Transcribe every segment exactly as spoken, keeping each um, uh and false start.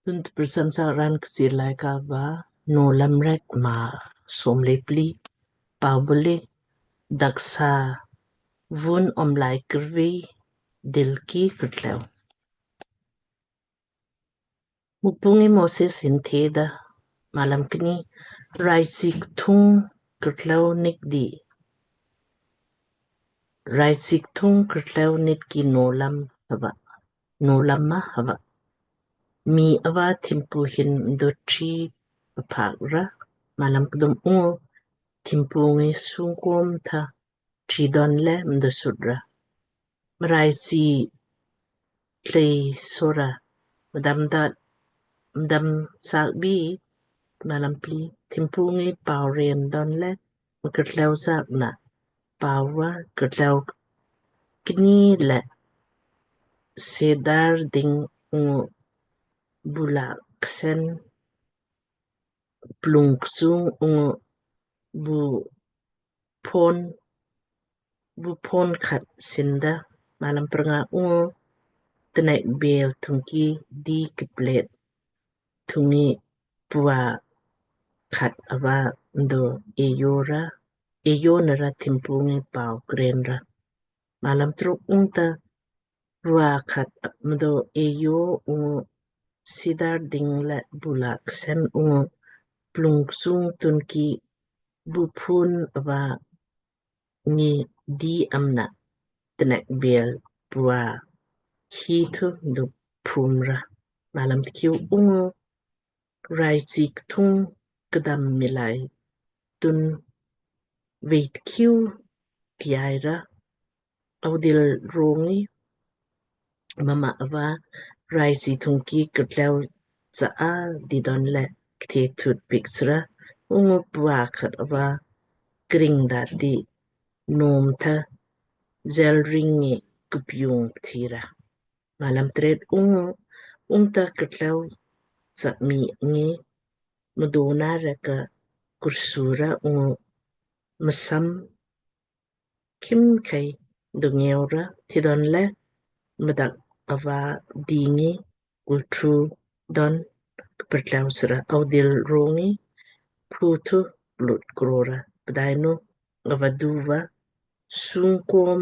Tun tprsamsa raan Kchiir Laaika va Nowlamrek maa somlepli. Paubuli: Daksa vun omlai kirvi dilki kirtleu. Mukpu ngi Moses hin theda, Malam kni: Raisi kthung kirtleu nik di. Raisi kthung kirtleu nik ki nowlam hava, nowlam ma hava. Mii ava thimpu hin mdo tri apak ra. Malam kdum: Ungu thimpu ngi sungkom tha tri don le mdo sut ra. Mraisi tlei sora mdam dat mdam sak bi. Malam pli: Thimpu ngi pau rem don le mkirtleu sak na pau va kirtleu kni le sedar ding ungu bula ksen plung ksung ungu bu pon bu pon khat sinda. Malam prnga: Ungu tnek bel thungki di kiplet thungi pua khat ava mdo eyo ra, eyo nara thimpu ngi pau kren ra. Malam truk: Ungta pua khat mdo eyo ungu sidar ding le bula ksen ungu plung ksung tunki bu pun ava ngi di amna tnek bel pua hi thu mdo phum ra. Malam tkiu: Ungu raisi kthung kdam milai tun vei tkiu piai ra. Audil rongi mma ava raisi thungki kirtleu cha a di don le kthe thut piksra. Ungu pua khat ava kring dati nom tha jel ringi kupiung pthira. Malam tret: Ungu ungta kirtleu cha mii ngi mdona reka kursura ungu msam khimkhei dongeu ra tidon le mdak ava dingi kultru don kpertlau sra. Audil rongi phu thu lut krora. Pdainu ava duva sungkom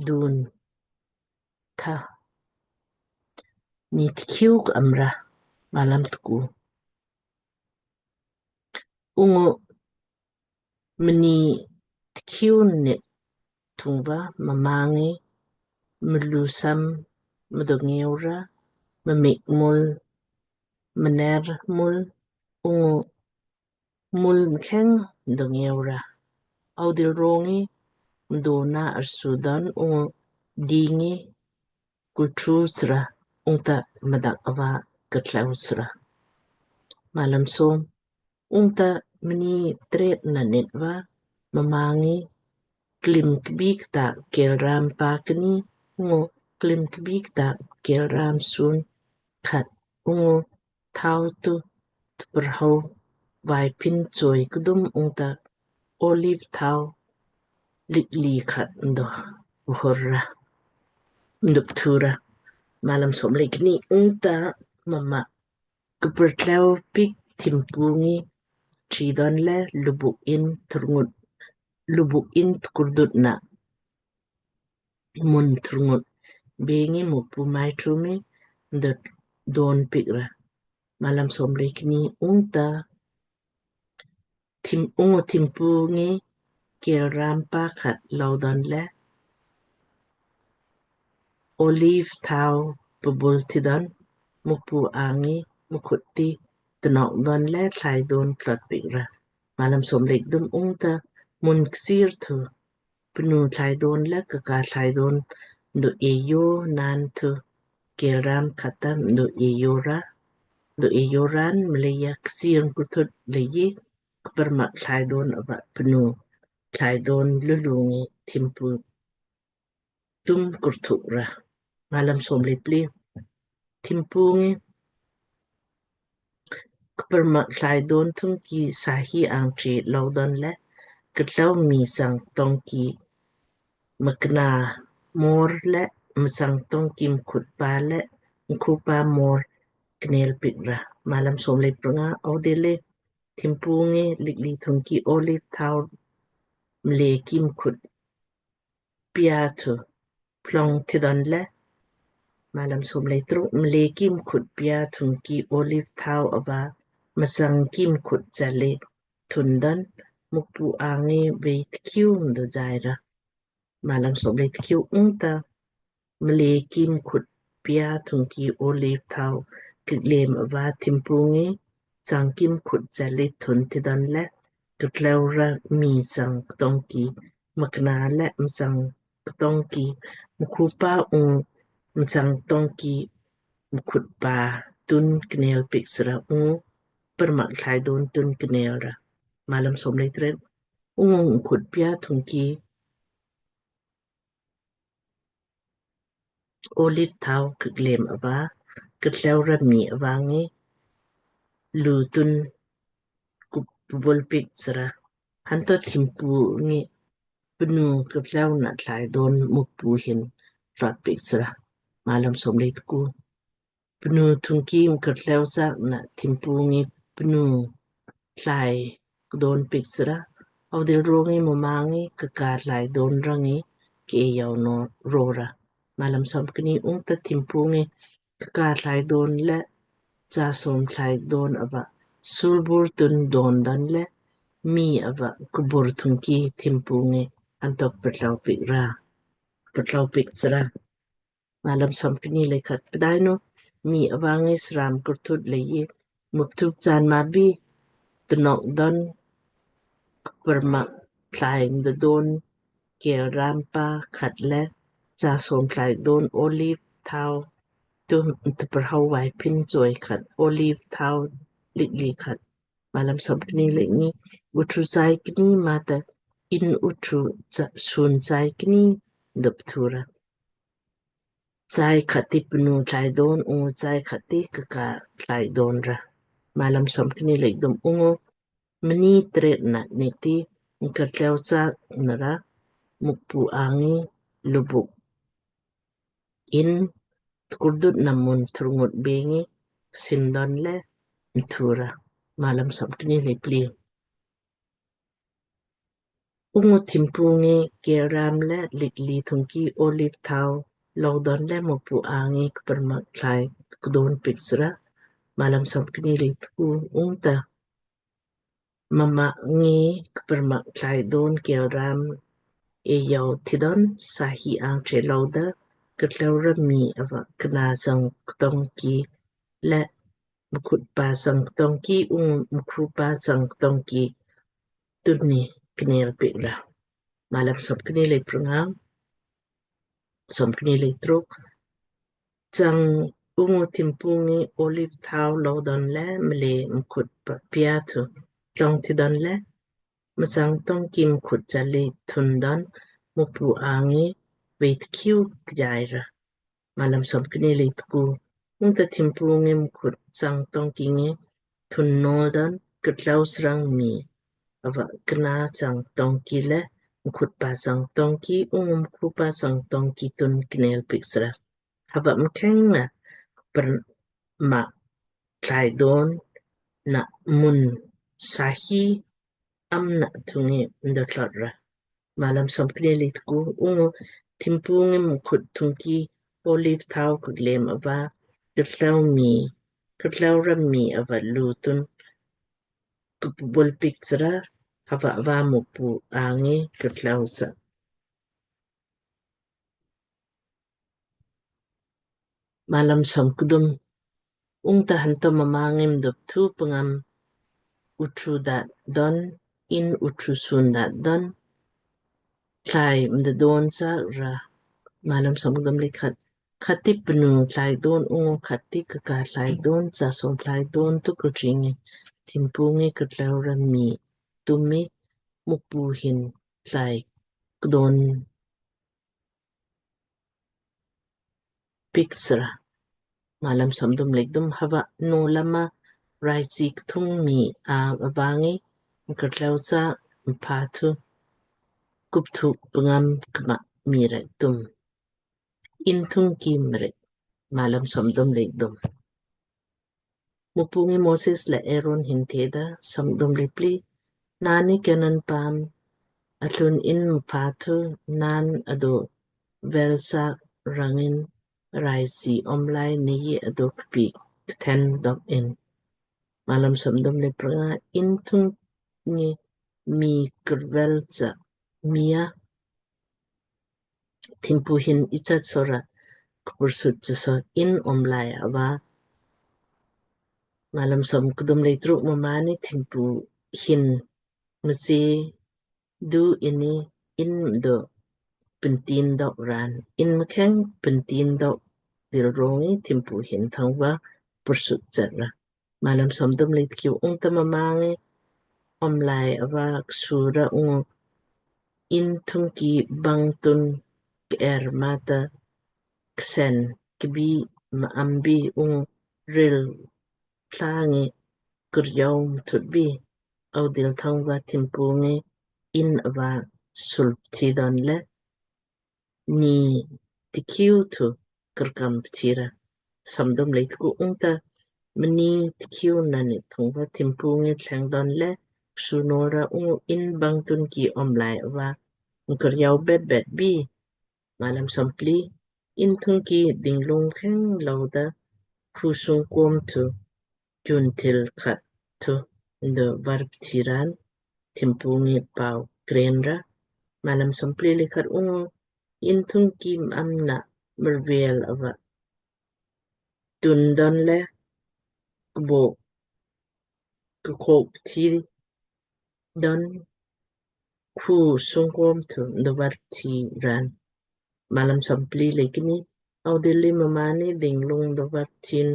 dun tha ni tkiu ka'am ra. Malam tku: Ungu mni tkiu nit thungva mma ngi mlu sam mdongeu ra, mmik mul, mner mul, ungu mul mkheng dongeu ra. Audil rongi mdona arsu don ungu dingi kultru sra, ungta mdak ava ktleu sra. Malam som: Ungta mni tret na nit va mma ngi klim kbik ta kelram pa kni ungu klim kbik ta kelram sun khat ungu thau tu tprhau vaipin choi kdum ungta olive thau likli khat ndo uhor ra, mdup thu ra. Malam som le kni: Ungta mma kpertleu pik thimpu ngi tridon le lubuk in turngut, lubuk in tkurdut na mun turngut bengi Mukpu mai tru mi dot don pik ra. Malam som le kni: Ungta thim, ungu thimpu ngi kelram pa khat lou don le olive thau pubul tidon Mukpu angi mkhut ti tnok don le thlai don klot pik ra. Malam som le kdum: Ungta mun ksir thu pnu thlai don le kaka thlai don do eyo nan thu kelram khat ta do eyo ra, do eyo ran mleija ksir kurthut leiji kpermak thlai don ava pnu thlai don lulu ngi thimpu tum kurthuk ra. Malam som le pli: Thimpu ngi kpermak thlai don thung ki sahi angtri lou don le ktlau mi sang tong ki mkna mor le msang tong ki mkhut pa le mkhu pa mor knel piik ra. Malam som lei pranga. Audil le thimpu ngi likli thungki olive thau mlei ki mkhut pia thu plong thi don le. Malam som lei truk. Mlei ki mkhut pia thungki olive thau ava msang ki mkhut chale thun don Mukpu angi vei tkiu mdo jai ra. Malam som lei tkiu. Ungta mlei ki mkhut pia thungki olive thau kiklem ava thimpu ngi msang ki mkhut chale thun thi don le, ktlau ra mii msang ktong ki mkna le msang ktong ki mkhupa ungu msang ktong ki mkhut pa tun knel piik sra ungu permak thlai don tun knel ra. Malam som lei tret. Ungu mkhut pia thungki olive thau kiklem ava ktlau ra mii ava ngi lu tun kupbul piik sra. Hanto thimpu ngi pnu ktlau na thlai don Mukpu hin tlot piik sra. Malam som lei tku. Pnu thungki mkartleu sak na thimpu ngi pnu thlai kdon piik sra. Audil rongi mma ngi kaka thlai don rangi ke yau no rora. Malam som kni. Ungta thimpu ngi kaka thlai don le chasom thlai don ava sulbur tun don dan le mii ava kubur thungki thimpu ngi antok pertlau piik ra. Pertlau piik sra. Malam som kni lei khat. Pdainu mii ava ngi sram kurtut lei mupthup chaan mabi tnok don kpermak thlai mdo don kel ram pa khat le chasom thlai don olive thau tu tperhau wai pin choi khat olive thau likli khat. Malam som kni lei kni. Uthu chai kni mata in uthu sun chai kni dop thura. Chai khat ti pnu thlai don ungu chai khat ti kaka thlai don ra. Malam som kni lei kdum. Ungu mni tret na niti mkartleu sak nara Mukpu angi lubuk in tkurdut na mun thrungut bengi sindon le mthura. Malam som kni lei pli. Ungu thimpu ngi kel ram le likli thungki olive thau lou don le Mukpu angi kpermak thlai kdon piik sra. Malam som kni lei tku. Ungta mma ngi kpermak thlai don kel ram e yau tidon sahi ang che lou da ktleu ra mii ava kna sang ktong ki le mkhut pa sang ktong ki ungu mkhu pa sang ktong ki tunni knel piik ra. Malam som kni lei prnga. Som kni lei truk. Chang ungu thimpu ngi olive thau lou don le mle mkhut pa pia thu tlong tidon le msang tong ki mkhut chali thun don Mukpu angi vei tkiu kjai ra. Malam som kni lei tku. Ungta thimpu ngi mkhut sang tong ki ngi thun nol don ktleu srang mii ava kna sang tong ki le mkhut pa sang tong ki ungu mkhu pa sang tong ki tun knel piik sra. Hava mkheng na kpermak thlai don na mun sahi amna thungi mdo tlot ra. Malam som kni lei tku. Ungu thimpu ngi mkhut thungki olive thau kuklem ava ktleu mii ktleu ra mii ava lu tun kupbul piik sra. Hava ava Mukpu angi ktleu sa. Malam som kdum. Ungta hanto mma ngi mdo thu pngam uthu dat don in uthu sun dat don thlai mdo don sak ra. Malam som kdum lei khat. Khat ti pnu thlai don ungu khat ti kaka thlai don chasom thlai don tu kutringi thimpu ngi ktleu ra mii tumi Mukpu hin thlai kdon piik sra. Malam som kdum lei kdum. Hava no lama raisi kthung mii a ava ngi mkartleu sa mpha thu kupthuk pngam kma mii rek tum in thungki mrek. Malam som kdum lei kdum. Mukpu ngi Moses le Aaron hin theda, Somdum le pli, naan ni Kenan paam athlun in mpha thu naan ado velsa rangin raisi omlai ni ado kpi kthen dok in. Malam somdum le pranga. In thung ngi mii kurvel cha mii a thimpu hin ichat sora kpursut cha so in omlai ava. Malam som kdum le truk. Mmaan ni thimpu hin mse du ini in do pentin dok raan, in mkheng pentin dok dil rongi thimpu hin thangva pursut chat ra. Malam somdum le tkiu. Ungta mmaan ngi omlai ava ksura ungu in thungki bangtun ker mata ksen kbi ma ambi ungu ril pla ngi kuryau mthut bi, audil thangva thimpu ngi in ava sulp thi don le ni tkiu thu kurkam pthira. Somdum le tku. Ungta mni tkiu nani thungva thimpu ngi thleng don le ksunora ungu in bangtun ki omlai ava mkuryau bet bet bi. Malam sompli. In thungki dinglung kheng louda khusung kom thu juntil khat thu ndo var pthiran thimpu ngi pau kren ra. Malam sompli le khat. Ungu in thungki amna mervel ava tun don le kbok kkhok pthi don khusung kom thu ndo var pthiran. Malam sompli le kni. Audil li mmaan ni dinglung ndo var pthin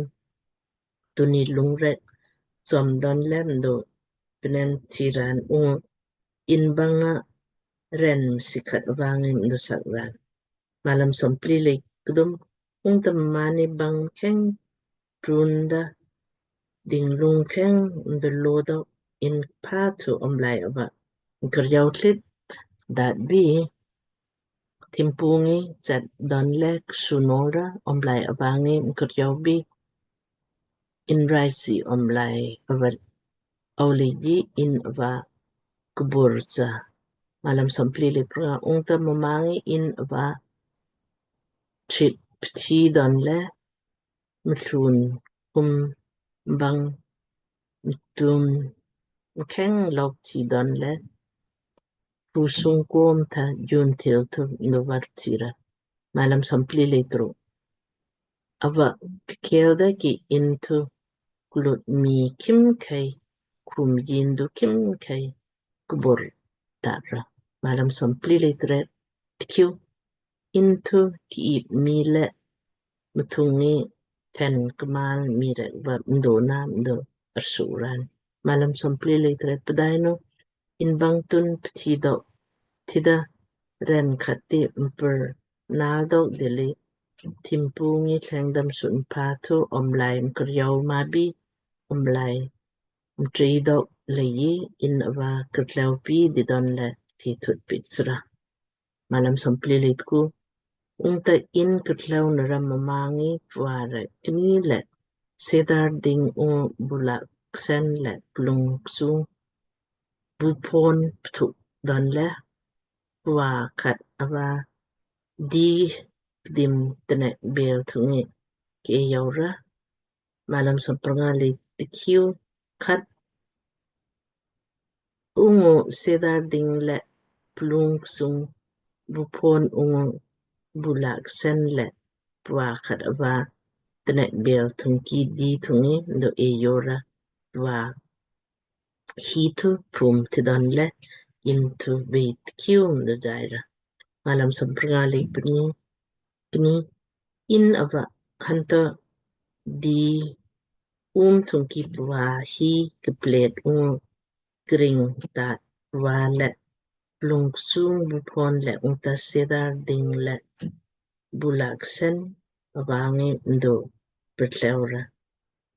tuni lung rek som don le ndo pnen pthiran ungu in banga ren sikhat ava ngi ndo sak ran. Malam sompli le kdum. Ungta mmaan ni bang kheng trunda dinglung kheng ndo lodo in pha thu omlai ava mkuryau thlit dat bi. Thimpu ngi chat don le ksunora omlai ava ngi mkuryau bi in raisi omlai ava aulei in ava kbur cha. Malam sompli le pranga. Ungta mmaan ngi in ava thit pthi don le mthlun kum bang mtun mkheng lok thi don le khusung kom tha juntil thu ndo var pthira. Malam sompli le truk. Ava kkel da ki in thu klut mii khimkhei khum jin du khimkhei kbur tara. Malam sompli le tret. Tkiu. In thu ki ip mii le mthung ngi then kmal mii rek va mdo na mdo arsu ran. Malam sompli le tret. Pdainu in bangtun pthi dok thida ren khat ti mpur nal dok dili thimpu ngi thleng dam sun pha thu omlai mkuryau ma bi omlai mtri dok leiji in ava kurtlau pi di don le thi thut pit sra. Malam sompli le tku. Ungta in kurtlau nara mmaan ngi pua rek kni le sedar ding ungu bulak sen le plung ksung bupon pthuk don le pua khat ava di kdim tnek bel thung ngi ke yau ra. Malam sompranga le tkiu. Khat. Ungu sedar ding le plung ksung bupon ungu bulak sen le pua khat ava tnek bel thungki di thung ngi ndo e yora pua hi thu pum thi don le in thu vei tkiu ndo jai ra. Malam sompranga le pni. Kni. In ava hanta di um thungki pua hi kplet ungu kring tat pua le plung ksung bupon le ungta sedar ding le bulak sen ava ngi mdo pertleu ra.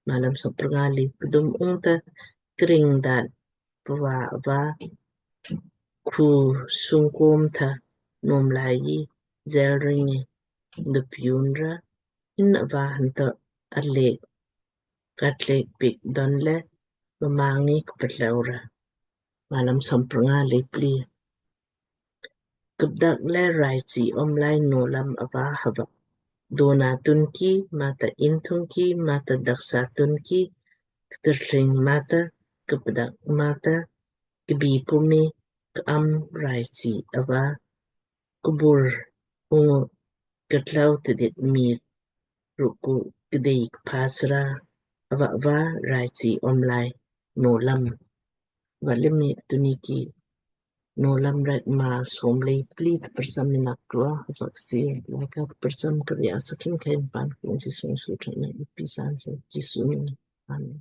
Malam sompranga le kdum. Ungta kring dat pua ava khusung kom tha nom lai i jel ring ngi mdo piun ra. In ava hanta alek katlek pik donle mma ngi kpatlau ra. Malam sompranga lei pli. Kpdak le raichi omlai nowlam ava hava dona tunki mata inthungki mata daksa tunki ktirthling mata kpdak mata kbi pumi ka'am raichi ava kubur ungu katlau tidit mii rukku kdei kpha sra ava ava raichi omlai nowlam. Ava le mii tuniki nowlam rek maa som lei pli tparsam ina krua ava ksir laika tparsam kari asakin kain pan kung Jisu sutana ipi san se Jisu min. Amen.